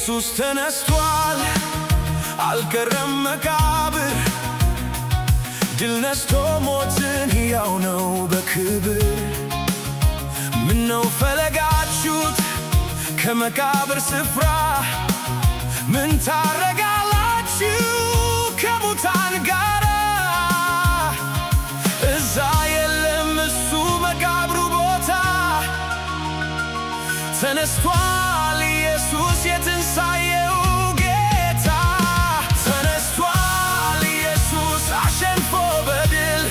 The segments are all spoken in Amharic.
ኢየሱስ ተነስቷል፣ አልቀረም መቃብር። ድል ነስቶ ሞትን፣ ሕያው ነው በክብር። ምነው ፈለጋችሁት ከመቃብር ስፍራ? ምን ታረጋላችሁ ከሙታን ጋራ? እዛ የለም እሱ መቃብሩ ቦታ። ተነስቷል ኢየሱስ የትንሣኤው ጌታ። ተነስቷል ኢየሱስ አሸንፎ በድል።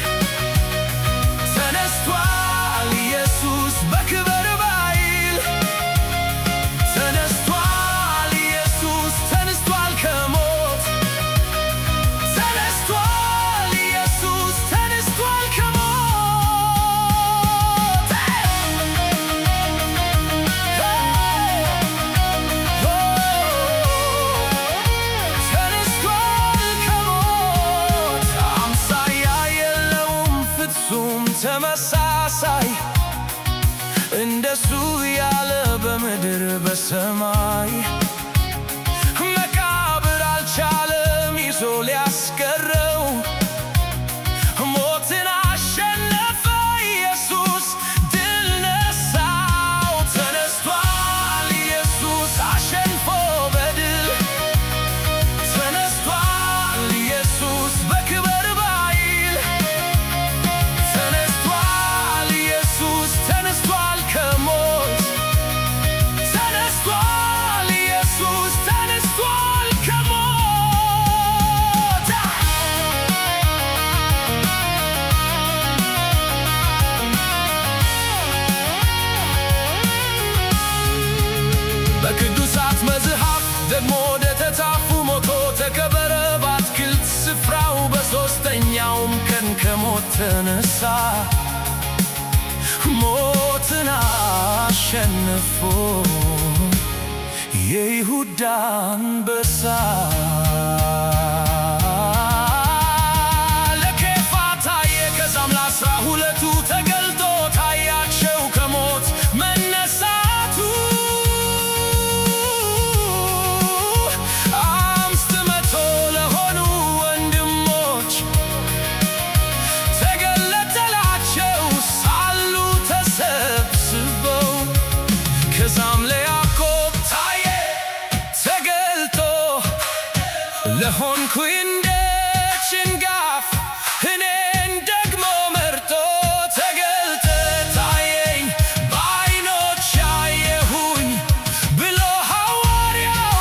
ተነስቷል ኢየሱስ በክብር በኃይል። ተነስቷል ኢየሱስ፣ ተነስቷል ከሞት። ተነስቷል ኢየሱስ፣ ተነስቷል ከሞት። ተነስቷል ከሞት። አምሳያ የለውም፣ ፍጹም ተመሳሳይ፣ እንደሱ ያለ በምድር በሰማይ። መቃብር አልቻለም ይዞ ሊያስቀረው። ሞትን አሸነፈ ኢየሱስ፣ ድል ነሳው። ተነስቷል ኢየሱስ አሸንፎ በድል። ተነስቷል ኢየሱስ በክብር በኃይል። ተነስቷል ኢየሱስ፣ ተነስቷል ከሞት። ተነስቷል ኢየሱስ፣ ተነስቷል ከሞት። በቅዱሳት መጽሐፍ ደግሞ እንደተጻፉ ሞቶ ተቀበረ በአትክልት ስፍራው፣ በሦስተኛውም ቀን ከሞት ተነሳ፣ ሞትን አሸንፎ የይሁዳ አንበሳ። ለኬፋ ታየ፣ ከዛም ለ12ቱ ተገልጦ ታያቸው ከሞት መነሳቱ። 500 ለሆኑ ወንድሞች ተገለጠላቸው ሳሉ ተሰብስበው። ከዛም ለያዕቆብ ታየ ተገልጦ፣ ለሆንኩኝ እንደ ጭንጋፍ እኔን ደግሞ መርጦ። ተገልጠ ታየኝ፣ በዓይኖቼ አየሁኝ ብሎ ሐዋርያው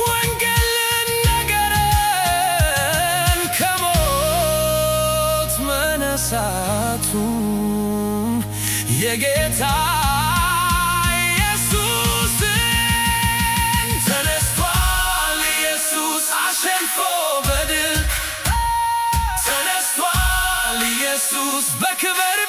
ወንጌልን ነገረን ከሞት መነሳቱን የጌታ ኢየሱስን። ተነስቷል ኢየሱስ አሸንፎ በድል። ተነስቷል ኢየሱስ በክብር።